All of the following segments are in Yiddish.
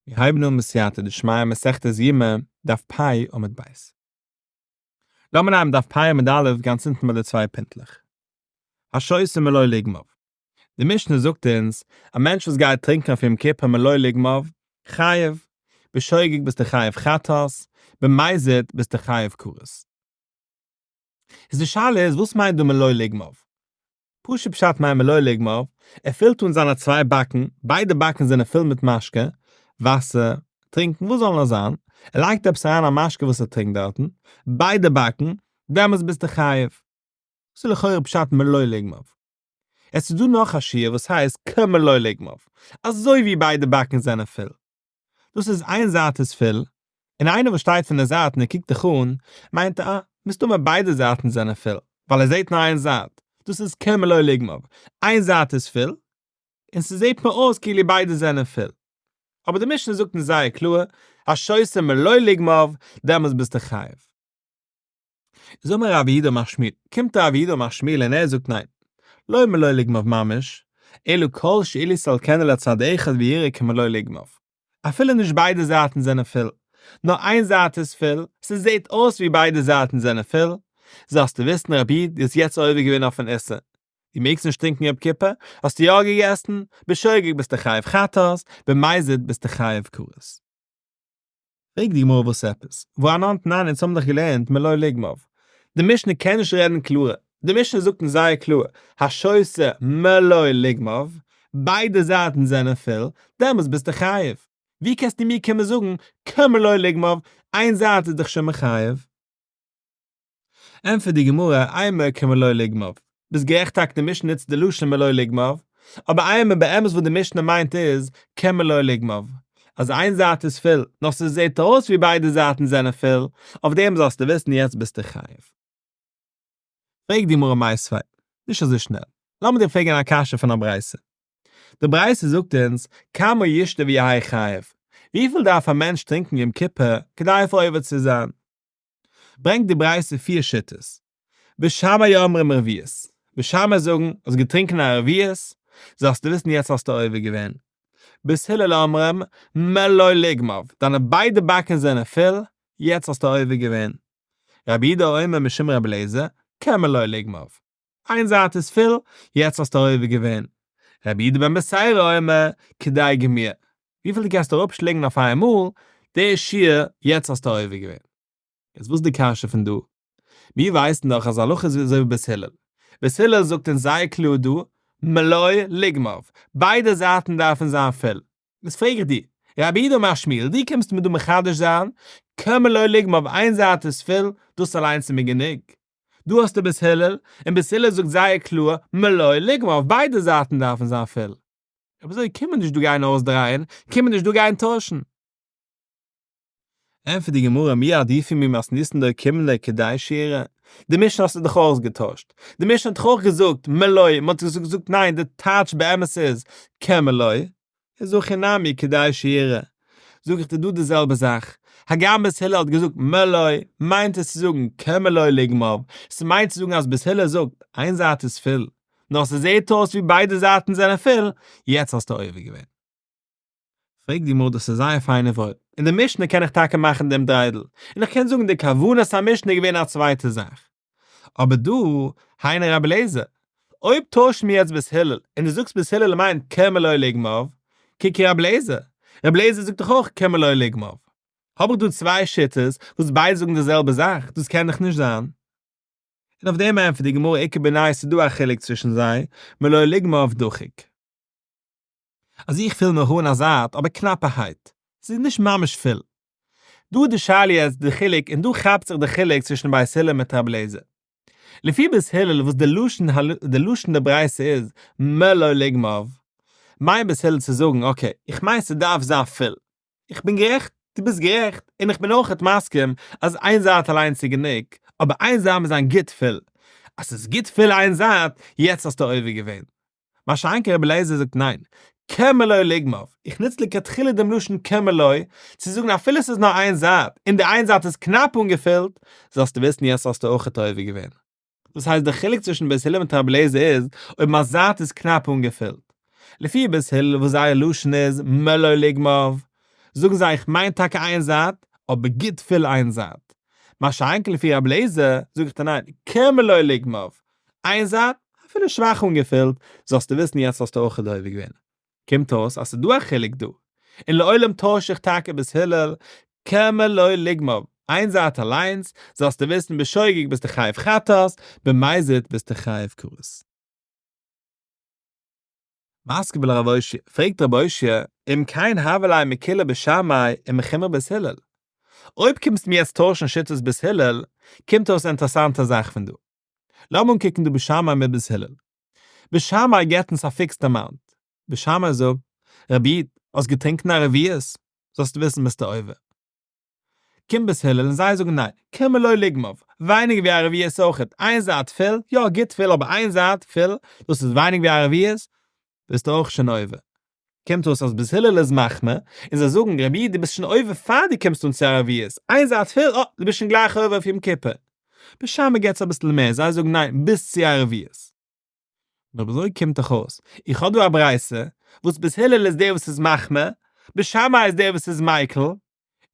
מיר הייבן אן בסייעתא דשמיא מסכת יומא, דף פ' עמוד ב'. לאמיר נעמען דף פ' עמוד א' גאנץ אונטן ביי די צוויי פינטלעך. השותה מלא לוגמיו. די משנה זאגט אונז, א מענטש וואס גייט טרינקען אויף יום כיפור מלא לוגמיו, חייב, בשוגג ביסטו חייב חטאת, במזיד ביסטו חייב כרת. איז די שאלה איז וואס מיינט דא מלא לוגמיו? פשוט פשט מיינט מלא לוגמיו, ער פילט אן זיינע צוויי באקן, ביידע באקן זענען פול מיט משקה, וואסער, טרינקן, וואס זאל נאר זיין, ער לייגט עפעס אריין א משקה וואס ער טרינקט דארטן, ביידע באקן, דעמאלטס ביסטו חייב. דאס איז לכאורה פשט מלא לוגמיו. עס איז דא נאך א שיעור וואס הייסט כמלא לוגמיו, אזוי ווי ביידע באקן זענען פול. דאס איז איין זייט איז פול, און איינער וואס שטייט פון די זייט און ער קוקט דיך אן, מיינט ער אה, מסתמא ביידע זייטן זענען פול, ווייל ער זעט נאר איין זייט, דאס איז כמלא לוגמיו, איין זייט איז פול, און ס'זעט מיר אויס כאילו ביידע זענען פול. אבער די משנה זאגט אונז זייער קלאר, השותה מלא לוגמיו, דעמאלס ביסטו חייב. איז אמר רב יהודה אמר שמואל, קומט רב יהודה אמר שמואל און ער זאגט ניין, לא מלא לוגמיו ממש, אלא כל שאילו סלקנו לצד אחד ויראה כמלא לוגמיו. אפילו נישט ביידע זייטן זענען פול, נאר איין זייט איז פול, ס'זעט אויס ווי ביידע זייטן זענען פול, זאלסטו וויסן רבי איד, דו האסט יעצט עובר געווען אויפן איסור, דו מעגסט נישט טרינקען יום כיפור, האסטו יא געגעסן, בשוגג ביסטו חייב חטאת, במזיד ביסטו חייב כרת. פרעגט די גמרא וואס עפעס? והא אנן תנן אונז האבן דאך געלערנט מלא לוגמיו. די משנה קען נישט רעדן קלארער, די משנה זאגט אונז זייער קלאר, השותה מלא לוגמיו, ביידע זייטן זענען פול, דעמאלטס ביסטו חייב. ווי קענסטו מיר קומען זאגן כמלא לוגמיו, איין זייט איז דאך שוין מחייב? ענטפערט די גמרא, אימא כמלא לוגמיו, ביסט גערעכט טאקע די משנה נוצט די לשון מלא לוגמיו, אבער אימא באמת וואס די משנה מיינט איז כמלא לוגמיו, אז איין זייט איז פול, נאר ס'זעט אויס ווי ביידע זייטן זענען פול, אויף דעם זאלסטו וויסן יעצט ביסטו חייב. פרעגט די גמרא מיתיבי, נישט אזוי שנעל, לאמיר דיר פרעגן א קשיא פון א ברייתא. די ברייתא זאגט אונז, כמה ישתה ויהא חייב, וויפיל דארף א מענטש טרינקען יום כיפור כדי אויף עובר צו זיין? ברענגט די ברייתא פיר שיטות. בית שמאי אומרים רביעית, בית שמאי זאגן, האסט געטרינקען א רביעית, זאלסטו וויסן יעצט האסטו עובר געווען. בית הלל אומרים, מלא לוגמיו, דיינע ביידע באקן זענען פול, יעצט האסטו עובר געווען. רבי יהודה אומר משום רבי אליעזר, כמלא לוגמיו, איין זייט איז פול, יעצט האסטו עובר געווען. רבי יהודה בן בתירא אומר, כדי גמיעה, וויפיל דו קענסט אראפשלינגען אויף איין מאל, די שיעור, יעצט האסטו עובר געווען. יעצט וואס איז די קשיא פון דא? מיר ווייסן דאך אז הלכה איז אזוי ווי בית הלל. בית הלל זאגט אונז זייער קלאר דא, מלא לוגמיו, ביידע זייטן דארפן זיין פול. איז פרעג איך דיר, רב יהודה אמר שמואל, דו קומסט מיר דא מחדש זיין, כמלא לוגמיו, איין זייט איז פול, דאס אליינס איז מיר גענוג. דא האסטו בית הלל, און בית הלל זאגט זייער קלאר, מלא לוגמיו, ביידע זייטן דארפן זיין פול. אויב אזוי קען מען נישט דא גיין אויסדרייען, קען מען נישט דא גיין טוישן. ענטפערט די גמרא מי עדיפא ממתניתין דאוקימנא כדי שיעורא, די משנה האסטו דאך אויסגעטוישט, די משנה האט דאך אויך געזאגט מלא, מען האט געזאגט ניין די טייטש באמת איז כמלא, איז הכא נמי כדי שיעורא, זאג איך דיר דא די זעלבע זאך, הגם בית הלל האט געזאגט מלא, מיינט עס צו זאגן כמלא לוגמיו, ס'מיינט צו זאגן אז בית הלל זאגט איין זייט איז פול, נאר ס'זעט אויס ווי ביידע זייטן זענען פול, יעצט האסטו עובר געווען. פרעגט די גמרא דאס איז זייער פיינע ווארט, אין די משנה קען איך טאקע מאכן דעם דריידל, און איך קען זאגן די כוונת המשנה איז געווען א צווייטע זאך, אבער דא, היינו רבי אליעזר, אויב טוישן מיר יעצט בית הלל, און דו זאגסט בית הלל מיינט כמלא לוגמיו, קוק רבי אליעזר, רבי אליעזר זאגט דאך אויך כמלא לוגמיו. האב איך דא צוויי שיטות וואס ביידע זאגן די זעלבע זאך, דאס קען דאך נישט זיין. און אויף דעם ענטפערט די גמרא איכא בינייהו ס'איז דא א חילוק צווישן זיי, מלא לוגמיו דחוק. אז איך פיל מיך אן א זייט אבער קנאפערהייט, ס'איז נישט ממש פול. דא איז די שאלה יעצט די חילוק און דא כאפט זיך די חילוק צווישן בית הלל מיט רבי אליעזר. לפי בית הלל וואס די לשון די לשון די ברייתא איז מלא לוגמיו, מיינט בית הלל צו זאגן okay איך מיין ס'דארף זיין פול, איך בין גערעכט, דו ביסט גערעכט, און איך בין אויכעט מסכים אז איין זייט אליינס איז גענוג, אבער איין זייט מוז זיין גוט פול. אז ס'איז גוט פול איין זייט, יעצט האסטו עובר געווען. מה שאין כן רבי אליעזר זאגט ניין, כמלא לוגמיו, איך נוץ לכתחילה דעם לשון כמלא, צו זאגן אפילו ס'איז נאר איין זייט, און די איין זייט איז קנאפ אנגעפילט, זאלסטו וויסן יעצט האסטו אויכעט עובר געווען. דאס הייסט די חילוק צווישן בית הלל מיט רבי אליעזר איז אויב מיין זייט איז קנאפ אנגעפילט. לפי בית הלל וואס זייער לשון איז מלא לוגמיו. זאגן זיי איך מיין טאקע איין זייט, אבער גוט פול איין זייט. מה שאין כן לפי רבי אליעזר, זאג איך דיר ניין, כמלא לוגמיו, איין זייט, אפילו שוואך אנגעפילט, זאלסטו וויסן יעצט האסטו אויך עובר געווען. קומט אויס אז ס'איז דא א חילוק דא, און לעולם טויש איך טאקע בית הלל, כמלא לוגמיו, איין זייט אליינס, זאלסטו וויסן בשוגג ביסטו חייב חטאת, במזיד ביסטו חייב כרת. מתקיף לה רב אושעיא, פרעגט רב אושעיא, אם כן הוה ליה מקולא בית שמאי ומחומרא בית הלל. אויב קומסטו מיר יעצט טוישן שיטת בית הלל, קומט אויס א אינטערעסאנטע זאך פון דא. לאמיר אנקוקן דא בית שמאי מיט בית הלל. בית שמאי געבט אונז א fixed amount. בית שמאי זאגט, רבי איד, האסט געטרינקן א רביעית, זאלסטו וויסן ביסטו עובר. קומט בית הלל און זיי זאגן ניין, כמלא לוגמיו, ווייניגער ווי א רביעית אויכעט, איין זייט פול, יא גוט פול אבער איין זייט פול, דאס איז ווייניגער ווי א רביעית, ביסטו אויך שוין עובר. קומט אויס אז בית הלל איז מחמיר, און זיי זאגן, רבי איד דו ביסט שוין עובר פאר דו קומסט אן צו א רביעית, איין זייט פול, אה, דו ביסט שוין גלייך עובר אויף יום כיפור. בית שמאי געבט אביסל מער, זיי זאגן ניין, ביז צו א רביעית. נאר אזוי קומט דאך אויס, איך האב דא א ברייתא, וואס בית הלל איז דער וואס איז מחמיר, בית שמאי איז דער וואס איז מיקל, און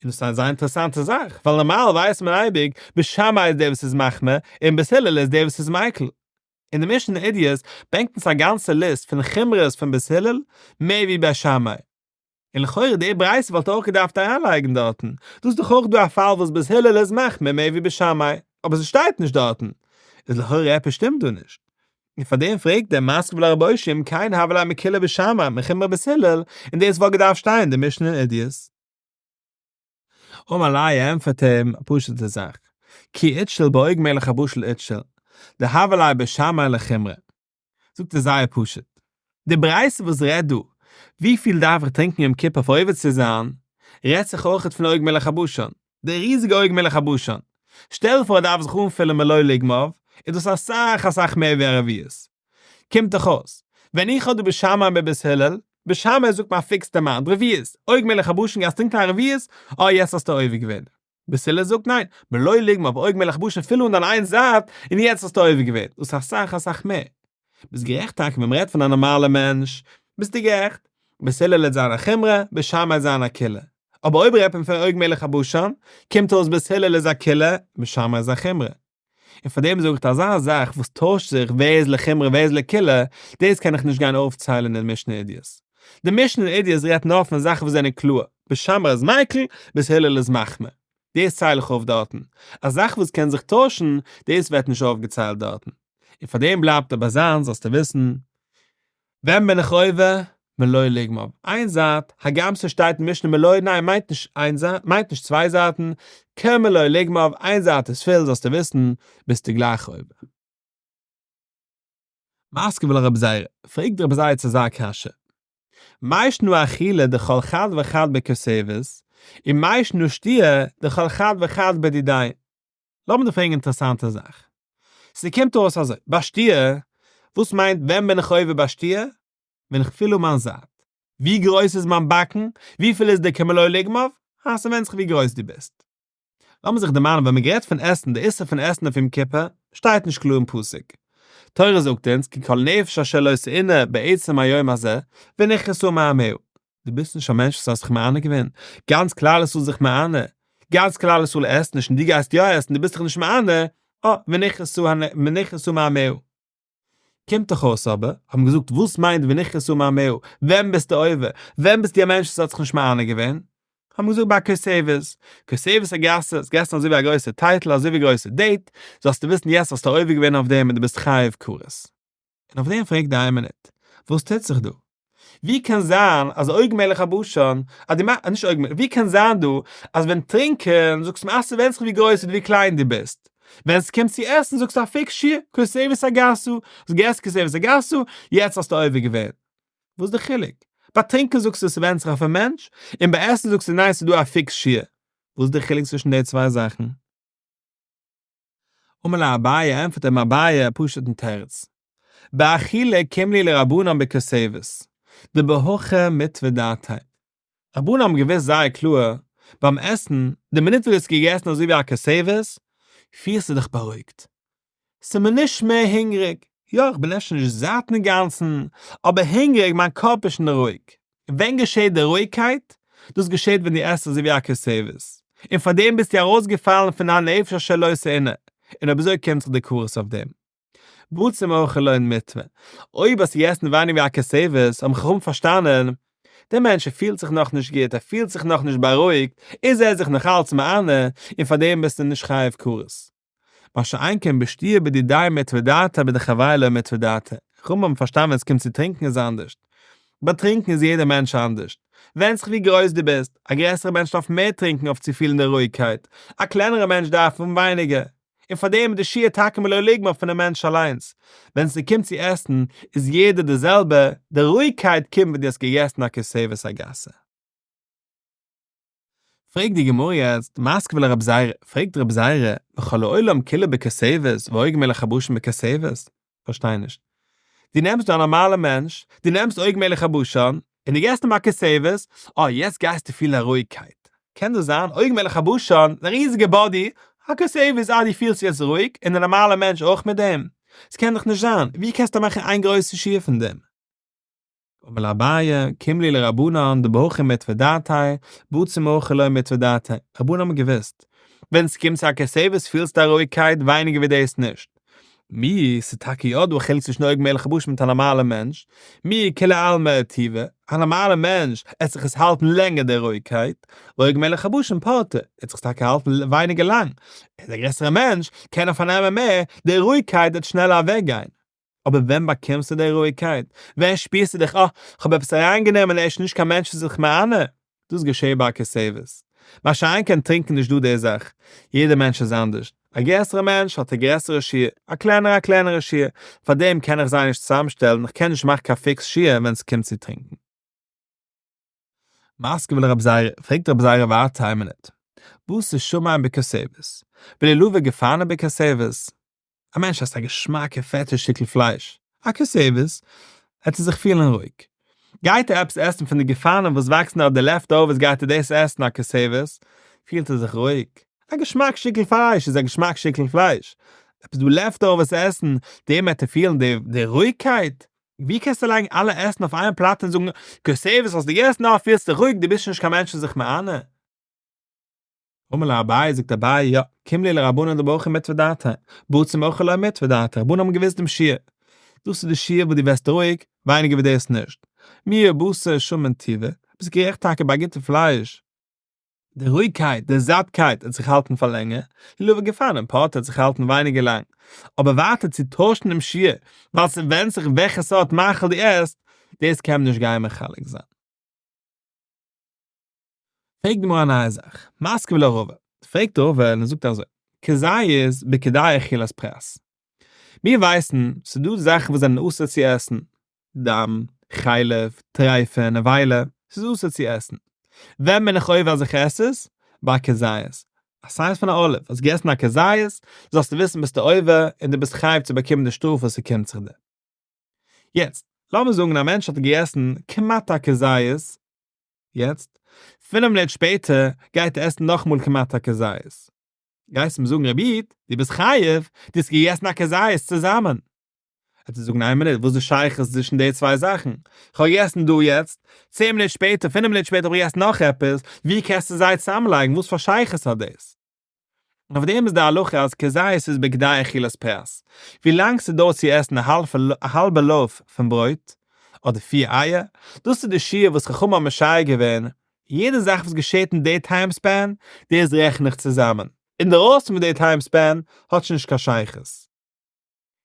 דאס איז א זייער אינטערעסאנטע זאך, ווייל נארמאל ווייסט מען אייביג, בית שמאי איז דער וואס איז מחמיר, און בית הלל איז דער וואס איז מיקל. און די משנה אין עדיות ברענגט אונז א גאנצע ליסט פון חומרות פון בית הלל מער ווי בית שמאי. און לכאורה די ברייתא וואלט אויך געדארפט אריינלייגן דארטן, דא איז דאך אויך דא א פאל וואס בית הלל איז מחמיר מער ווי בית שמאי, אבער ס'שטייט נישט דארטן, איז לכאורה עפעס שטימט דא נישט. און פארדעם פרעגט דער מתקיף לה רב אושעיא אם כן הוה ליה מקולא בית שמאי מחומרא בית הלל, און דאס וואלט געדארפט שטיין אין די משנה אין עדיות. אמר ליה ענטפערט אים א פשוט'ע זאך, כי איקשיל בעוג מלך הבשן איקשיל, דהוה ליה בית שמאי לחומרא. זאגט ער זייער פשוט, די ברייתא וואס רעדט דא וויפיל דארף איך טרינקען יום כיפור אויף עובר צו זיין, רעדט זיך אויכעט פון עוג מלך הבשן, די ריזיגע עוג מלך הבשן, שטעל פאר ער דארף זיך אנפילן מלא לוגמיו, איז דאס אסאך אסאך מער ווי א רביעית. קומט דאך אויס, ווען איך האב דא בית שמאי מיט בית הלל, בית שמאי זאגט מיר א fixed amount, רביעית, עוג מלך הבשן גייסט טרינקען א רביעית, אה יעצט האסטו עובר געווען. בית הלל זאגט ניין, מלא לוגמיו עוג מלך הבשן פיל אן דיין איין זייט און יעצט האסטו עובר געווען, דאס איז אסאך אסאך מער. ביסט גערעכט טאקע ווען מ'רעדט פון א נארמאלע מענטש ביסטו גערעכט, בית הלל וועט זיין א חומרא, בית שמאי וועט זיין א קולא. אבער אויב רעדט מען פון עוג מלך הבשן, קומט אויס בית הלל איז א קולא, בית שמאי איז א חומרא. און פאר דעם זאג איך אזא זאך וואס טוישט זיך ווער איז לחומרא ווער איז לקולא, דאס קען איך נישט גיין אויפציילן אין משנה עדיות. די משנה אין עדיות רעדט נאר פון זאכן וואס זענען קלאר, בית שמאי איז מיקל, בית הלל איז מחמיר. דאס צייל איך אויף דארטן. א זאך וואס קען זיך טוישן, דאס ווערט נישט אויפגעציילט דארטן. און פאר דעם בלייבט ער ביי זיינס זאלסטו וויסן, ווען בין איך עובר? מלא לוגמיו. איין זייט, הגם ס'שטייט אין משנה מלא, ניין מיינט נישט איין זייט, מיינט נישט צוויי זייטן, כמלא לוגמיו, איין זייט איז פול זאלסטו וויסן, ביסטו גלייך עובר. מתקיף לה רבי זירא, פרעגט רבי זירא צו אזא קשיא, מאי שנא אכילה דכל חד וחד בכותבת, און מאי שנא שתיה דכל חד וחד בדידיה? לאמיר דיר פרעגן אינטערעסאנטע זאך. ס'קומט אויס אזוי, ביי שתיה, וואס מיינט ווען בין איך עובר ביי שתיה? ווען איך פיל אן מיין זייט. ווי גרויס איז מיין באקן? וויפיל איז די כמלא לוגמיו? אה, ס'ווענדט זיך ווי גרויס דו ביסט. לאמיר זיך דערמאנען ווען מ'גערעדט פון עסן, די איסור פון עסן אויף יום כיפור, שטייט נישט קלאר אין פסוק. תורה זאגט אונז כי כל נפש אשר לא תעונה בעצם היום הזה, ונכרתה מעמיה. דו ביסט נישט א מענטש וואס האסט זיך מענה געווען, גאנץ כלל ישראל זיך מענה, גאנץ כלל ישראל עסט נישט און דו גייסט יא עסן, דו ביסט דיך נישט מענה, אה, ונכרתה מעמיה. קומט דאך אויס אבער, האבן געזאגט וואס מיינט ונכרתה מעמיה, ווען ביסטו עובר, ווען ביסטו א מענטש וואס האט זיך נישט מענה געווען? האבן געזאגט ביי כותבת, כותבת הגסה, האסט געגעסן אזוי ווי א גרויסע טייטל, אזוי ווי גרויסע date, זאלסטו וויסן יעצט האסטו עובר געווען אויף דעם און דו ביסט חייב כרת. און אויף דעם פרעגט די איין מינוט, וואס טוט זיך דא? ווי קען זיין אז עוג מלך הבשן, אז דו מאכסט, נישט עוג מלך, ווי קען זיין דא אז ווען טרינקען זאגסטו מיר אז ס'ווענדט זיך ווי גרויס אדער ווי קליין דו ביסט, ווען ס'קומט צו עסן זאגסטו א fix שיעור, כותבת הגסה, האסט געגעסן כותבת הגסה, יעצט האסטו עובר געווען. וואס איז די חילוק? ביי טרינקען זאגסטו ס'ווענדט זיך אויפן מענטש, און ביי עסן זאגסטו ניין ס'איז דא א fix שיעור. וואס איז די חילוק צווישן די צוויי זאכן? אמר ליה אביי, ענטפערט אים אביי א פשוט'ן תירוץ, באכילה קים להו לרבנן בכותבת, דבהכי מיתבא דעתייהו. רבנן האבן געוואוסט זייער קלאר, ביים עסן, די מינוט וואס דו האסט געגעסן אזוי ווי א כותבת, פילסטו דיך בארואיגט. ס'איז מיר נישט מער הונגעריג, יא איך בין אפשר נישט זאט אינגאנצן, אבער הונגעריג, מיין קאפ איז שוין רואיג. ווען געשעט די רואיגקייט? דאס געשעט ווען דו עסט אזוי ווי א כותבת, און פאר דעם ביסטו ארויסגעפאלן פון הנפש אשר לא תעונה, און אויב אזוי קומט זיך די כרת אויף דעם. בציר מאכל לא מיטמא, אויב האסטו געגעסן ווייניג ווי א כותבת, האבן חכמים פארשטאנען, דער מענטש ער פילט זיך נאכנישט גוט, ער פילט זיך נאכנישט בארואיגט, איז ער זיך נאך אלץ מענה, און פאר דעם ביסטו נישט חייב כרת. מה שאין כן בשתיה בדידיה מטוי דעתיה בדחבריה לא מטוי דעתיה, חכמים האבן פארשטאנען ווען עס קומט צו טרינקען איז אנדערשט. ביי טרינקען איז יעדער מענטש אנדערשט. ווענדט זיך ווי גרויס דו ביסט, א גרעסערע מענטש דארף מער טרינקען אויף צו פילן די רואיגקייט, א קלענערע מענטש דארף ווייניגער. און פאר דעם איז די שיעור טאקע מלא לגמרי פונעם מענטש אליינס. ווען ס'קומט צו עסן איז יעדער די זעלבע, די רואיגקייט קומט ווען דו האסט געגעסן א כותבת הגסה. פרעגט די גמרא יעצט, מתקיף לה רב זירא, פרעגט רב זירא, וכל העולם כולו בכותבת ועוג מלך הבשן בכותבת? פארשטיי נישט. דו נעמסט דא א נארמאלע מענטש, דו נעמסט עוג מלך הבשן, און דו געסט אים א כותבת, אה יעצט גייסטו פילן א רואיגקייט. קען דאס זיין? עוג מלך הבשן, א ריזיגע body, א כותבת, אה דו פילסט יעצט רואיג, און די נארמאלע מענטש אויך מיט דעם? ס'קען דאך נישט זיין, ווי קענסטו מאכן איין גרויסע שיעור פון דעם? אמר ליה אביי, קים ליה לרבנן דבהכי מטוי דעתיה, בציר מהכא לא מטוי דעתיה, רבנן האבן געוואוסט, ווען ס'קומט צו א כותבת פילסטו א רואיגקייט ווייניגער ווי דאס נישט. מי, ס'איז טאקע יא דא א חילוק צווישן עוג מלך הבשן מיט א נארמאלע מענטש, מי כולי עלמא טובא, א נארמאלע מענטש עט זיך עס האלטן לענגער די רואיגקייט, ועוג מלך הבשן פורתא, עט זיך עס טאקע האלטן ווייניגער לאנג, ער איז א גרעסערע מענטש, קען ער פארנעמען מער, די רואיגקייט וועט שנעלער אוועקגיין. אבער ווען באקומסטו די רואיגקייט? ווען שפירסטו דיך אה, כ'האב עפעס אריינגענומען, ער איז שוין נישט קיין מענטש צו זיך מענה? דאס געשעהט ביי א כותבת. מה שאין כן טרינקען נישט דא די זאך. יעדער מענטש איז אנדערש. א גרעסערע מענטש האט א גרעסערע שיעור, א קלענערע א קלענערע שיעור. פארדעם קען איך זיי נישט צוזאמשטעלן, כ'קען נישט מאכן קיין fix שיעור ווען ס'קומט צו טרינקען. מתקיף לה רב זירא, פרעגט רב זירא ווייטער איין מינוט. בשר שמן בכותבת? ולולבי גפנים בכותבת? א מענטש עסט א געשמאקע פעטע שטיקל פלייש, א כותבת, וועט ער זיך פילן רואיג. גייט ער עפעס עסן פון די גפנים וואס וואקסן אויף די leftovers גייט ער דאס עסן א כותבת, פילט ער זיך רואיג. א געשמאק שטיקל פלייש איז א געשמאק שטיקל פלייש. עפעס דא leftovers עסן, דעם וועט ער פילן די רואיגקייט. ווי קענסטו לייגן אלע עסן אויף איין פלאטע און זאגן, כותבת האסטו געגעסן, אה פילסט דיך רואיג, דו ביסט שוין נישט קיין מענטש פון זיך מענה. אמר ליה אביי, זאגט אביי, יא, קים ליה לרבנן דבהכי מטוי דעתיה, בציר מהכא לא מטוי דעתיה, רבנן האבן געוואוסט דעם שיעור. דאס איז די שיעור וואס דו ווערסט רואיג, ווייניגער ווי דאס נישט. מיהו בשר שמן טובא, ביסט גערעכט טאקע ביי גוטע פלייש. די רואיגקייט, די זאטקייט וועט זיך האלטן פאר לענגער, לולבי גפנים פורתא וועט זיך האלטן ווייניגער לאנג. אבער ווייטער צו טוישן דעם שיעור, ווייל ס'ווענדט זיך וועלכע סארט מאכל דו עסט, דאס קען מען נישט גיין מחלק זיין. פרעגט די גמרא א נייע זאך, מתקיף לה רבא, פרעגט רבא און ער זאגט אזוי, כזית בכדי אכילת פרס. מיר ווייסן ס'איז דא זאכן וואס זענען אסור צו עסן, דם, חלב, טריפה, נבילה, ס'איז אסור צו עסן. ווען בין איך עובר אז איך עס עס? ביי כזית. א size פון א olive, האסט געגעסן א כזית, זאלסטו וויסן ביסטו עובר און דו ביסט חייב צו באקומען די שטראף וואס ס'קומט זיך דיר. יעצט, לאמיר זאגן א מענטש האט געגעסן כמעט א כזית, יעצט, פינף מינוט שפעטער גייט ער עסן נאכאמאל כמעט א כזית. גייסט אים זאגן רבי איד, דו ביסט חייב, דו האסט געגעסן א כזית צוזאמען. וועט ער זאגן איין מינוט, וואס איז די שייכות צווישן די צוויי זאכן? איך האב געגעסן דא יעצט, 10 מינוט שפעטער, 5 מינוט שפעטער האב איך געגעסן נאך עפעס, ווי קענסטו זיי צוזאמלייגן, וואס פאר שייכות האט דאס? און אויף דעם איז די הלכה אז כזית איז בכדי אכילת פרס. ווילאנג ס'דויערט צו עסן א האלבע loaf פון ברויט, אדער פיר אייער, דאס איז די שיעור וואס חכמים האבן משער געווען, יעדע זאך וואס געשעט אין די time span, דאס רעכן איך צוזאמען. אינדערויסן פון די time span האט שוין נישט קיין שייכות.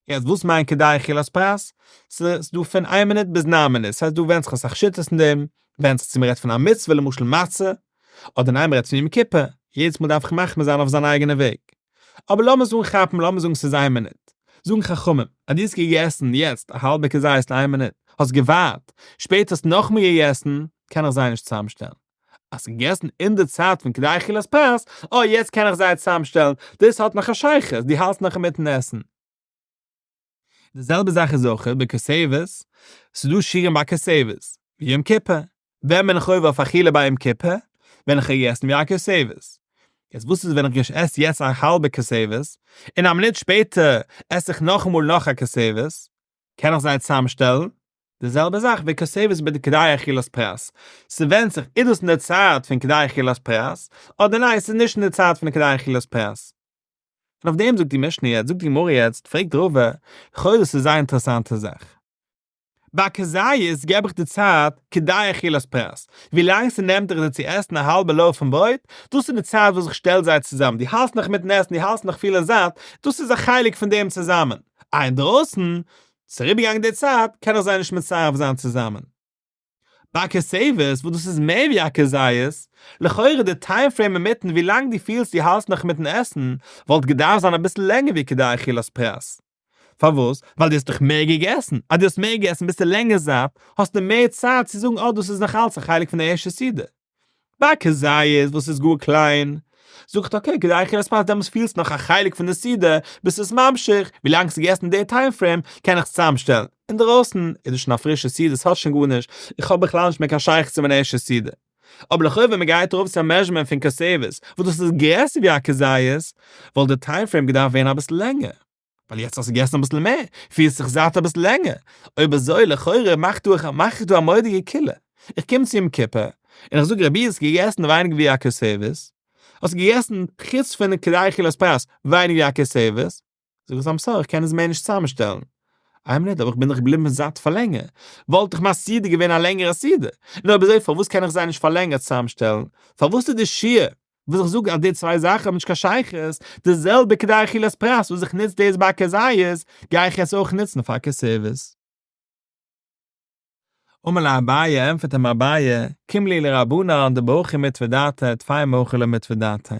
יעצט וואס מיינט כדי אכילת פרס? ס'איז דא פון איין מינוט ביז 9 מינוט, ס'הייסט דא ווענדט זיך אסאך שיטות אין דעם, ווענדט זיך צו מ'רעדט פון א מצוה למשל מצה, אדער ניין מ'רעדט פון יום כיפור, יעדעס מאל דארף איך מחמיר זיין אויף זיין אייגענע וועג. אבער לאמיר זאגן כאפן לאמיר זאגן ס'איז איין מינוט. זאגן חכמים אז דו האסט געגעסן יעצט א האלבע כזית אין איין מינוט, האסט געווארט, שפעטער האסט נאכמער געגעסן, קען איך זיי נישט צוזאמשטעלן. האסט געגעסן אין די צייט פון כדי אכילת פרס, אוי יעצט קען איך זיי צוזאמשטעלן, דאס האט נאך א שייכות, דו האלטסט נאך אינמיטן עסן. די זעלבע זאך איז אויך ביי כותבת, ס'איז דא שיעורים ביי כותבת, ווי יום כיפור, ווען בין איך עובר אויף אכילה ביי יום כיפור? ווען איך האב געגעסן ווי א כותבת. יעצט וואס איז ווען איך עס יעצט א האלבע כותבת, און א מינוט שפעטער עס איך נאכאמאל נאך א כותבת, קען איך זיי צוזאמשטעלן? די זעלבע זאך וכותבת בכדי אכילת פרס, ס'ווענדט זיך איז דאס אין די צייט פון כדי אכילת פרס, אדער ניין ס'איז נישט אין די צייט פון כדי אכילת פרס. און אויף דעם זאגט די משנה יעצט, זאגט די גמרא יעצט, פרעגט רבא, לכאורה דאס איז זייער אינטערעסאנטע זאך. ביי כזית געב איך די צייט כדי אכילת פרס, ווילאנג ס'נעמט דיך די צו עסן א האלבע loaf פון ברויט, דאס איז די צייט וואס איך שטעל זיי צוזאם, דו האלסט נאך מיטן עסן, דו האלסט נאך פילן זאט, דאס איז א חלק פון דעם צוזאמען. אה אינדרויסן, ס'איז אריבערגעגאנגען די צייט, קען איך זיי נישט מצרף זיין צוזאמען. ביי כותבת, וואס דאס איז מער ווי א כזית, לכאורה די time frame אינמיטן ווילאנג דו פילסט דו האלסט נאך מיטן עסן, וואלט געדארפט זיין אביסל לענגער ווי כדי אכילת פרס. פארוואס? ווייל דו האסט דאך מער געגעסן, אז דו האסט מער געגעסן ביסטו לענגער זאט, האסטו מער צייט צו זאגן אה דאס איז נאך אלץ א חלק פון די ערשטע סעודה. ביי כזית וואס איז גאר קליין, זאגט okay כדי אכילת פרס דעמאלטס פילסט נאך א חלק פון די סעודה, ביסט עס ממשיך, ווילאנג ס'איז געגעסן די time frame קען איך עס צוזאמשטעלן, אינדערויסן איז דאס שוין א פרישע סעודה ס'האט שוין גארנישט, איך האב בכלל נישט מער קיין שייכות צו מיין ערשטע סעודה. אבער לכאו' ווען מ'גייט ארויף צו א measurement פון כותבת וואס דאס איז גרעסער ווי א כזית, וואלט די time frame געדארפט ווערן אביסל לענגער. ווייל יעצט האסטו געגעסן אביסל מער, פילסט זיך זאט אביסל לענגער, אויב אזוי לכאורה מאכט דא מאך איך דא א מורא'דיגע קולא, איך קום צו יום כיפור, און איך זאג רבי האסט געגעסן ווייניגער ווי א כותבת, האסט געגעסן חוץ פון כדי אכילת פרס ווייניגער ווי א כותבת, זאג איך I'm sorry איך קען עס מער נישט צוזאמשטעלן. איין מינוט אבער איך בין דאך געבליבן זאט פאר לענגער, וואלט דאך מיין סעודה געווען א לענגערע סעודה, נו אויב אזוי פארוואס קען איך זיי נישט פאר לענגער צוזאמשטעלן, פארוואס איז די שיעור וואס איך זאג אז די צוויי זאכן האבן נישט קיין שייכות, די זעלבע כדי אכילת פרס וואס איך נוץ דאס ביי כזית, גיי איך יעצט אויך נוצן פאר כותבת. אמר ליה אביי, ענטפערט אים אביי, קים ליה לרבנן דבהכי מטוי דעתיה טפי מהכא לא מטוי דעתיה.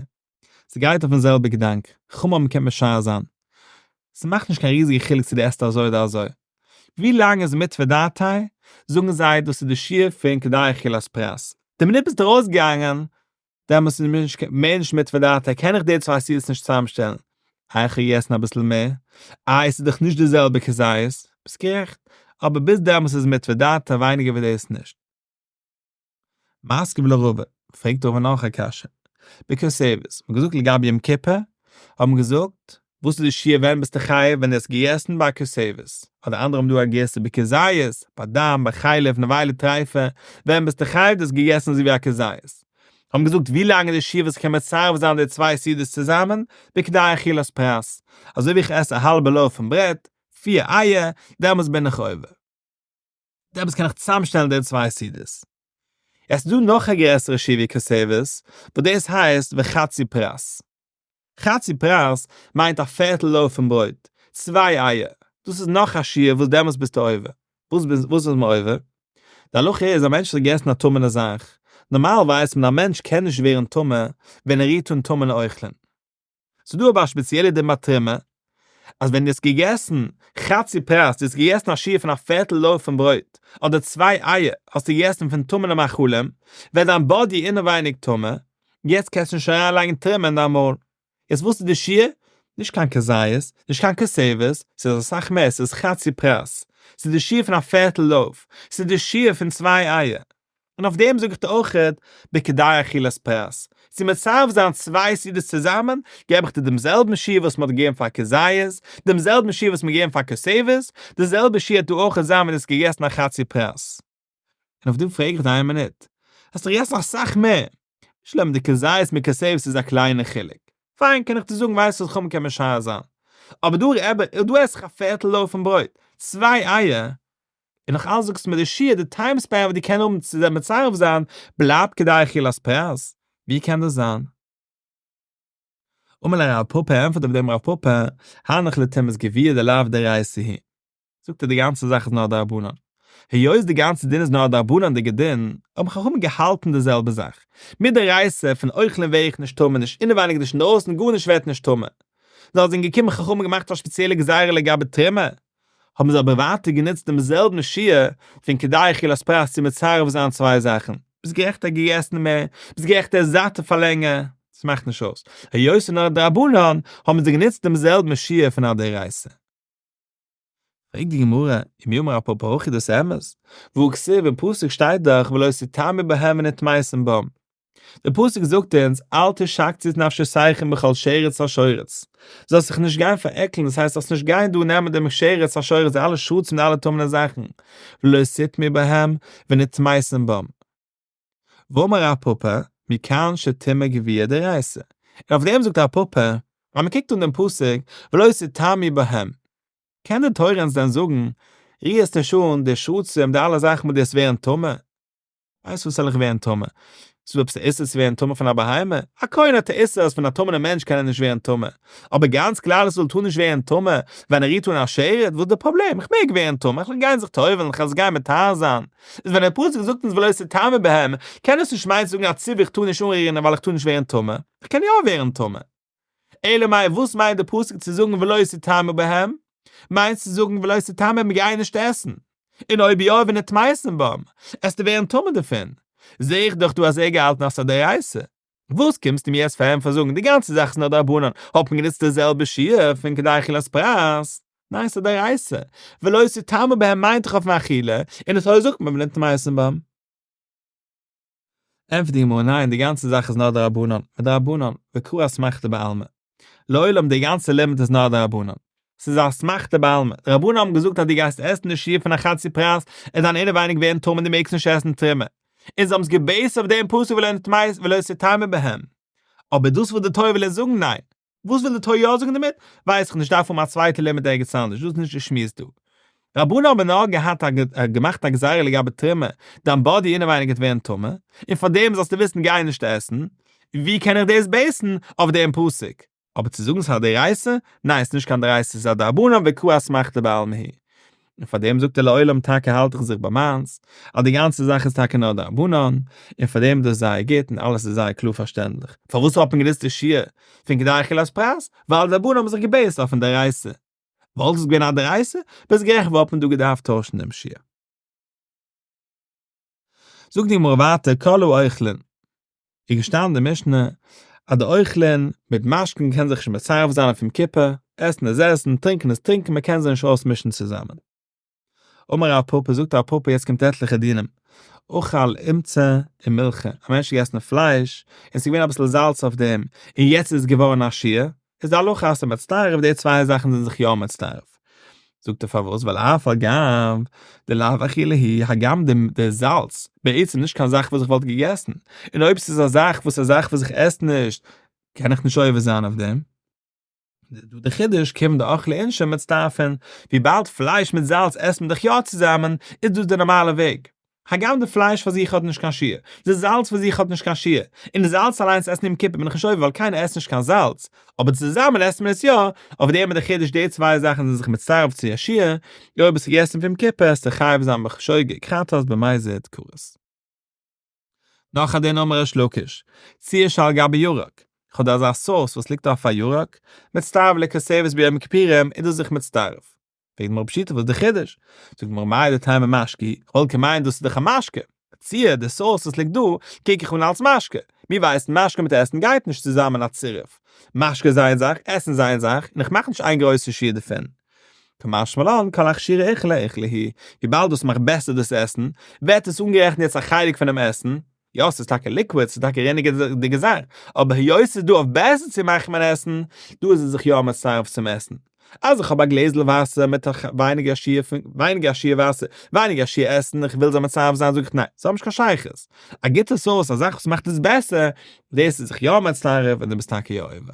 ס'גייט אויפן זעלבע געדאנק, חכמים קען משער זיין. ס'מאכט נישט קיין ריזיגע חילוק צו דו עסט אזוי אדער אזוי. ווי לאנג איז מטוי דעתיה, זאגן זיי דאס איז די שיעור פון כדי אכילת פרס. די מינוט ביסטו ארויסגעגאנגען, דעמאלטס איז נישט מער נישט מטוי דעתיה, קען איך די צוויי סעודות נישט צוזאמשטעלן. איי איך האב געגעסן אביסל מער, איי עס איז דאך נישט די זעלבע כזית, ביסט גערעכט, אבער ביז דעמאלטס איז מטוי דעתיה ווייניגער ווי דאס נישט. מתקיף לה רבא, פרעגט רבא נאך א קשיא, בכותבת, מ'האט געזאגט לגבי יום כיפור, האט מען געזאגט, וואס איז די שיעור ווען ביסטו חייב ווען דו האסט געגעסן ביי כותבת, אדער אנדערע האבן דא א גירסא בכזית, ביי דם, ביי חלב, נבילה טריפה, ווען ביסטו חייב דו האסט געגעסן אזוי ווי א כזית. האבן געזאגט ווי לאנג איז די שיעור וואס איך קען מצרף זיין די צוויי סעודות צוזאמען, בכדי אכילת פרס, אזוי ווי איך עס א האלבע loaf פון ברעט, פיר אייער, דעמאלטס בין איך עובר. דעמאלטס קען איך צוזאמשטעלן די צוויי סעודות. עס איז דא נאך א גרעסערע שיעור ווי כותבת, וואס דאס הייסט וחצי פרס. חצי פרס מיינט א פערטל loaf פון ברויט, צוויי אייער, דאס איז נאך א שיעור וואס דעמאלטס ביסטו עובר. וואס וואס איז מען עובר? די הלכה איז א מענטש האט געגעסן א טמא'נע זאך, נארמאל ווייסט מען א מענטש קען נישט ווערן טמא ווען ער רירט אן טמא'נע אוכלים. ס'איז דא אבער א שפעציעלע דין ביי תרומה, אז ווען דו האסט געגעסן חצי פרס, דו האסט געגעסן א שיעור פון א פערטל loaf פון ברויט, אדער צוויי אייער האסטו געגעסן פון טמא'נע מאכלים, ווערט דיין body אינעווייניג טמא, יעצט קענסטו נישט אריינלייגן תרומה אין דיין מויל. יעצט וואס איז די שיעור? נישט קיין כזית, נישט קיין כותבת, ס'איז אסאך מער, ס'איז חצי פרס, ס'איז די שיעור פון א פערטל loaf, ס'איז די שיעור פון צוויי אייער. און אויף דעם זאג איך דיר אויכעט בכדי אכילת פרס, צו מצרף זיין צוויי סעודות צוזאמען, געב איך דיר דעם זעלבן שיעור וואס מ'האט געגעבן פאר כזית, דעם זעלבן שיעור וואס מ'האט געגעבן פאר כותבת, די זעלבע שיעור וועט דא אויכעט זיין ווען דו האסט געגעסן א חצי פרס. און אויף דעם פרעג איך דיר איין מינוט, האסט דאך געגעסן אסאך מער, שלום די כזית מיט כותבת איז א קליינע חילוק, פיין קען איך דיר זאגן ווייסט וואס חכמים קען משער זיין, אבער דא רעבע, דא עס איך א פערטל loaf פון ברויט, צוויי אייער, און נאך אלס זאגסטו מיר די שיעור די time span וואס דו קען האבן צו זיי מצרף זיין בלייבט כדי אכילת פרס, ווי קען דאס זיין? אמר ליה רב פפא ענטפערט אויף דעם רב פפא, הנח לטומאת גויה דלאו דאורייתא היא. זאגט ער די גאנצע זאך איז נאר דרבנן. היות די גאנצע דין איז נאר א דרבנן'דיגע דין, האבן חכמים געהאלטן די זעלבע זאך. מדאורייתא פון אוכלים ווער איך נישט טמא נישט אינעווייניג נישט אינדרויסן גארנישט ווערט נישט טמא. נאר זענען געקומען חכמים געמאכט א שפעציעלע גזירה לגבי תרומה, האבן זיי אבער ווייטער גענוצט דעם זעלבן שיעור פון כדי אכילת פרס צו מצרף זיין צוויי זאכן, ביסט גערעכט ער האט געגעסן מער, ביסט גערעכט ער איז זאטער פאר לענגער, ס'מאכט נישט אויס, היות ס'איז נאר דרבנן, האבן זיי גענוצט דעם זעלבן שיעור פון א דאורייתא. פרעגט די גמרא, ומי אמר רב פפא הכי דאס אמת? והא כתיב אין פסוק שטייט דאך ולא תטמאו בהם ונטמאתם בם. דער פסוק זאגט אונז, אל תשקצו את נפשותיכם בכל שרץ השורץ. זאלסט זיך נישט גיין פארעקלן, דאס הייסט זאלסט נישט גיין דא נעמען דעם שרץ השורץ, די אלע שרצים די אלע טמא'נע זאכן, ולא תטמאו בהם ונטמאתם בם. ואמר רב פפא, מכאן שטומאה גויה דאורייתא. און אויף דעם זאגט רב פפא, אז מען קוקט אן דעם פסוק, ולא תטמאו בהם, קען די תורה אונז דען זאגן, ריר עס נישט אן, די שרצים, די אלע זאכן וואס דו וועסט ווערן טמא? ווייסט וואס זאל איך ווערן טמא? ס'איז דא עפעס א איסור צו ווערן טמא פון א בהמה? א כהן האט א איסור אז פון א טמא'נע מענטש קען ער נישט ווערן טמא. אבער גאנץ כלל ישראל טאר נישט ווערן טמא ווען ער רירט אן א שרץ, וואס איז די פראבלעם? איך מעג ווערן טמא, איך וועל גיין זיך טובל'ן, איך וועל זיך גיין מטהר זיין. איז ווען דער פסוק זאגט אונז ולא תטמאו בהם, קען עס נישט מיינען צו זאגן א ציווי איך טאר נישט אנרירן ווייל איך טאר נישט ווערן טמא. איך קען יא ווערן טמא. אלא מאי וואס מיינט די פסוק צו זאגן ולא תטמאו בהם? מיינט צו זאגן ולא תטמאו בהם גיי נישט עסן. און אויב יא ונטמאתם בם, עסטו ווערן טמא דערפון. זע איך דאך דא אז ער געהאלטן אז ס'איז א דאורייתא. וואס קומסטו מיר יעצט פארענטפערן זאגן די גאנצע זאך איז נאר דרבנן, האט מען גענוצט די זעלבע שיעור פון כדי אכילת פרס? ניין ס'איז א דאורייתא. ולא תטמאו בהם מיינט דאך אויפן אכילה, און די תורה זאגט מען ונטמאתם בם. ענטפערט די גמרא, ניין, די גאנצע זאך איז נאר דרבנן, מדרבנן, וקרא אסמכתא בעלמא. לעולם די גאנצע לימוד איז נאר דרבנן. ס'איז א אסמכתא בעלמא. די רבנן האבן געזאגט אז דו גייסט עסן די שיעור פון א חצי פרס, און דיין אינעווייניג ווערן טמא און דו מעגסט נישט עסן תרומה. און זיי האבן עס געבעיסט אויף דעם פסוק ולא תטמאו בהם. אבער דאס וואס די תורה וויל אונז זאגן, ניין. וואס וויל די תורה יא זאגן דערמיט, ווייס איך נישט, דארף האבן א צווייטע לימוד ערגעץ אנדערש, דאס איז נישט די שמועס דא. רבנן האבן נאר געהאט א געמאכט א גזירה לגבי תרומה, דיין body אינעווייניג גייט ווערן טמא, און פאר דעם זאלסטו וויסן גיי נישט עסן, ווי קען איך דאס בעיסן? אויף דעם פסוק. אבער צו זאגן ס'איז א דאורייתא? ניין ס'איז נישט קיין דאורייתא ס'איז א דרבנן וקרא אסמכתא בעלמא היא. און פאר דעם זאגט ער לעולם טאקע האלט איך זיך ביי מיינס, אז די גאנצע זאך איז טאקע נאר דרבנן, און פאר דעם איז דאס זייער גוט און אלעס איז זייער קלאר פארשטענדליך. פארוואס האט מען גענוצט די שיעור פון כדי אכילת פרס? ווייל די רבנן האבן זיך געבעיסט אויפן דאורייתא. וואלט עס געווען א דאורייתא, ביסט גערעכט וואלט מען דא געדארפט טוישן דעם שיעור. זאגט די גמרא ווייטער כל האוכלין, איז געשטאנען אין די משנה אז די אוכלין מיט משקין קען זיך נישט מצרף זיין אויף יום כיפור, עסן איז עסן, טרינקען איז טרינקען, מען קען זיי נישט אויסמישן צוזאמען. אמר רב פפא, זאגט רב פפא יעצט קומט עטליכע דינים, אכל אומצא ומילחא, א מענטש האט געגעסן פלייש און ס'איז געווען אביסל זאלץ אויף דעם, און יעצט איז עס געווארן א שיעור, איז די הלכה אז ס'איז מצטרף, די צוויי זאכן זענען זיך יא מצטרף. זאגט ער פארוואס, ווייל אף על גב דלאו אכילה היא, הגם די זאלץ בעצם נישט קיין זאך וואס איך וואלט געגעסן, און אויב ס'איז א זאך וואס א זאך וואס איך עס נישט, קען איך נישט עובר זיין אויף דעם. דא די חידוש, כיוון דאכלי אינשי מצטרפין, וויבאלד פלייש מיט זאלץ עסט מען דאך יא צוזאמען, איז דאס די נארמאלע וועג. הגם די פלייש פאר זיך האט נישט קיין שיעור, די זאלץ פאר זיך האט נישט קיין שיעור, און די זאלץ אליינס עסן יום כיפור בין איך נישט עובר ווייל קיינער עסט נישט קיין זאלץ, אבער צוזאמען עסט מען עס יא, אויף דעם איז די חידוש די צוויי זאכן זענען זיך מצטרף צו א שיעור, אויב האסטו געגעסן פון יום כיפור עסטו חייב זיין בשוגג חטאת במזיד כרת. נאך א דין אמר ריש לקיש, ציר שעל גבי ירק, כ'האב דא אזא sauce וואס ליגט אויף א ירק, מצטרף לכותבת ביום כיפורים איז דאס זיך מצטרף. פרעגט גמרא פשיטא וואס איז די חידוש? זאגט גמרא מהו דתימא משקה, כ'וואלט געמיינט דאס איז דאך א משקה, ציר די sauce וואס ליגט דא קוק איך אן אלס משקה, מיר ווייסן משקה מיט עסן גייט נישט צוזאמען א צירוף, משקה איז איין זאך, עסן איז איין זאך, און איך מאך נישט איין גרויסע שיעור דערפון. קא משמע לן כל אכשורי אוכלא אוכלא הוא, וויבאלד דאס מאכט בעסער דאס עסן, ווערט עס אנגערעכנט יעצט א חלק פונעם עסן, יא ס'איז טאקע liquid, ס'איז טאקע רינעדיגע זאך, אבער היות ס'איז דא אויף בעסער צו מאכן מיין עסן, דא איז עס זיך יא מצטרף צום עסן. אז איך האב א גלעזל וואסער מיט א ווייניגער שיעור פון ווייניגער שיעור וואסער, ווייניגער שיעור עסן, איך וויל זיי מצרף זיין זאג איך ניין, ס'האט נישט קיין שייכות. א גוטע sauce, א זאך וואס מאכט עס בעסער, דאס איז זיך יא מצטרף און דו ביסט טאקע יא עובר.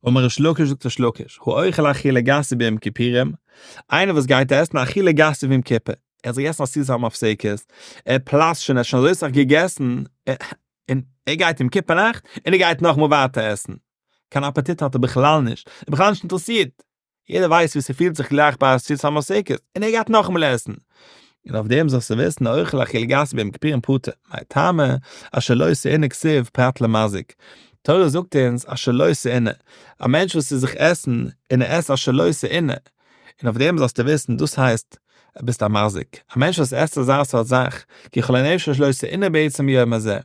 אמר ריש לקיש זאגט ריש לקיש, האוכל אכילה גסה ביום כיפורים, איינער וואס גייט עסן אכילה גסה ביום כיפור, ער האט זיך געגעסן א סעודת המפסקת, ער פלאצט שוין, ער האט שוין אזוי סאך געגעסן, און ער גייט יום כיפור נאכט, און ער גייט נאכאמאל ווייטער עסן, קיין אפעטיט האט ער בכלל נישט, ער איז בכלל נישט אינטערעסירט, יעדער ווייסט ווי ס'פילט זיך גלייך ביי א סעודת המפסקת, און ער גייט נאכאמאל עסן. און אויף דעם זאלסטו וויסן, האוכל אכילה גסה ביום כיפורים פטור, מאי טעמא, אשר לא תעונה כתיב פרט למזיק. תורה זאגט אונז אשר לא תעונה, א מענטש וואס איז זיך עסן און ער עסט אשר לא תעונה, און אויף דעם זאלסטו וויסן, דאס הייסט ביסט א מזיק, א מענטש וואס עסט אזא סארט זאך, כי כל הנפש אשר לא תעונה בעצם יום הזה.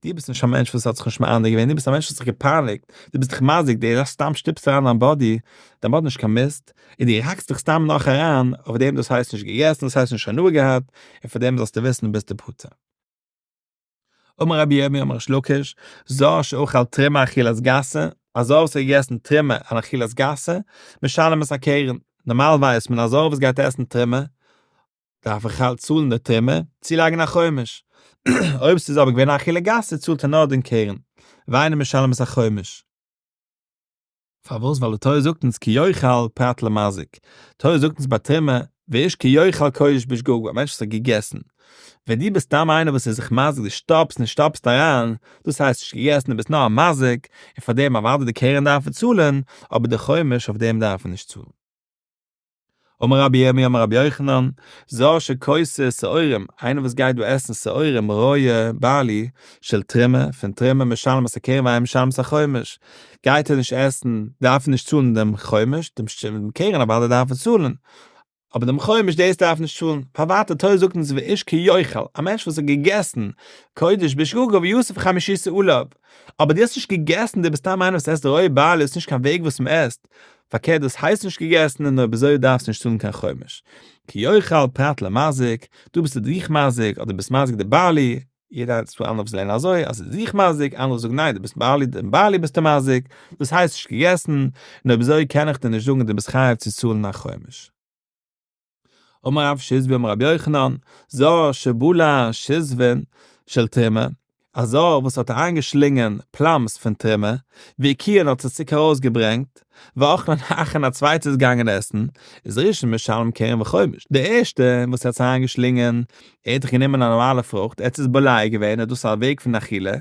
דו ביסט נישט א מענטש וואס האט זיך נישט מענה געווען, דו ביסט א מענטש וואס האט זיך געפייניגט, דו ביסט דיך מזיק, דו סתם שטופסט אריין דיין body, דיין body איז נישט קיין מיסט, און דו האקסט דיך סתם נאך אריין, אויף דעם דאס הייסט נישט געגעסן, דאס הייסט נישט הנאה געהאט, און פאר דעם זאלסטו וויסן ביסטו פטור. אמר רבי ירמי' אמר ריש לקיש, זר שאכל תרומה אכילת גסה, א זר וואס האט געגעסן תרומה אן אכילת גסה, משלם את הקרן. נארמאל ווייסט מען א זר וואס גייט עסן תרומה, דארף ער צאלן די תרומה, צולייגן א חומש. אויב ס'איז אבער געווען א אכילה גסה צאלט ער נאר דעם קרן, ואינו משלם את החומש. פארוואס? ווייל די תורה זאגט אונז כי יאכל פרט למזיק. תורה זאגט אונז ביי תרומה, ואיש כי יאכל קודש בשגגה, א מענטש וואס האט געגעסן. ווען דו ביסט סתם איינער וואס איז זיך מזיק, דו שטאפסט און שטאפסט אריין, דאס הייסט נישט געגעסן, דו ביסט נאר א מזיק, און פאר דעם אוודאי די קרן דארף ער צאלן, אבער די חומש אויף דעם דארף ער נישט צאלן. אמר רבי ירמי' אמר רבי יוחנן, זר שכוסה שעורים, איינער וואס גייט דא עסן שעורים רואה barley של תרומה, פון תרומה משלם את הקרן ואינו משלם את החומש, גייט ער נישט עסן, דארף ער נישט צאלן דעם חומש, דעם קרן אוודאי דארף ער צאלן, אבער דעם חומש דאס דארף נישט צאלן, פארווארט די תורה זאגט אונז ואיש כי יאכל, א מענטש וואס האט געגעסן קודש בשגגה ויסף חמישיתו עליו, אבער דו האסט נישט געגעסן, דו ביסט סתם איינער וואס עסט רואה barley, איז נישט קיין וועג וואס מען עסט, פארקערט דאס הייסט נישט געגעסן און אויב אזוי דארפסטו נישט צאלן קיין חומש. כי יאכל פרט למזיק, דו ביסט דיך מזיק אדער ביסט מזיק די barley, יעדער איינס ס'דא אנדערע וואס לערנען אזוי אז ס'איז דיך מזיק, אנדערע זאגן ניין דו ביסט barley דעם barley ביסטו מזיק, דאס הייסט נישט געגעסן, און אויב אזוי קען איך דיר נישט זאגן דו ביסט חייב צו צאלן א חומש. אמר רב שיזבי אמר רבי יוחנן, זר שבלע שיזבין של תרומה, א זר וואס האט איינגעשלינגען plums פון תרומה, והקיאן האט עס צוריק ארויסגעברענגט, ואכלן אחר א צווייטער איז געגאנגען עסן, איז ראשון משלם קרן וחומש, דער ערשטער וואס האט עס אריינגעשלינגען, ער האט דאך גענומען א נארמאלע פרוכט, ער האט עס בולע געווען, איז דאס א וועג פון אכילה,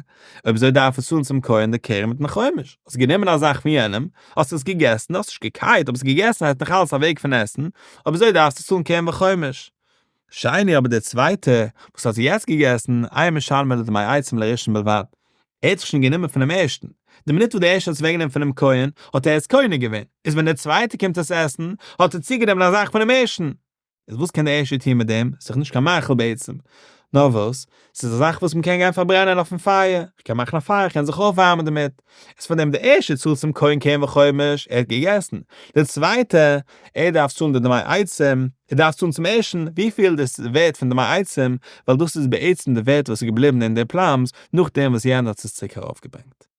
אויב אזוי דארף ער צאלן צום כהן די קרן מיטן חומש, האסט גענומען א זאך פון יענעם, האסט עס געגעסן, האסט נישט געקייט, אבער עס געגעסן הייסט נאך אלץ א וועג פון עסן, אויב אזוי דארפסטו צאלן קרן וחומש. שני אבער דער צווייטער וואס האט יעצט געגעסן, אין משלם אלא דמי עצים לראשון בלבד, ער האט זיך שוין גענומען פונעם ערשטן, די מינוט וואס דער ערשטער האט עס אוועקגענומען פונעם כהן, האט ער עס קונה געווען, איז ווען דער צווייטער קומט עס עסן, האט ער צוגענומען א זאך פונעם ערשטן, איז וואס קען דער ערשטער טון מיט דעם? ס'איז דאך נישט קיין מאכל בעצם. נאר וואס? ס'איז א זאך וואס מ'קען גיין פארברענען אויפן פייער, כ'קען מאכן א פייער, כ'קען זיך אויפווארמען דערמיט. איז פאר דעם דער ערשטער צאלט צום כהן קרן וחומש, ער האט געגעסן. דער צווייטער, ער דארף צאלן די דמי עצים, ער דארף צאלן צום ערשטן וויפיל דאס איז ווערט פון דמי עצים, ווייל דאס איז בעצם די ווערט וואס איז געבליבן אין די plums נאכדעם וואס יענער האט עס צוריק ארויפגעברענגט.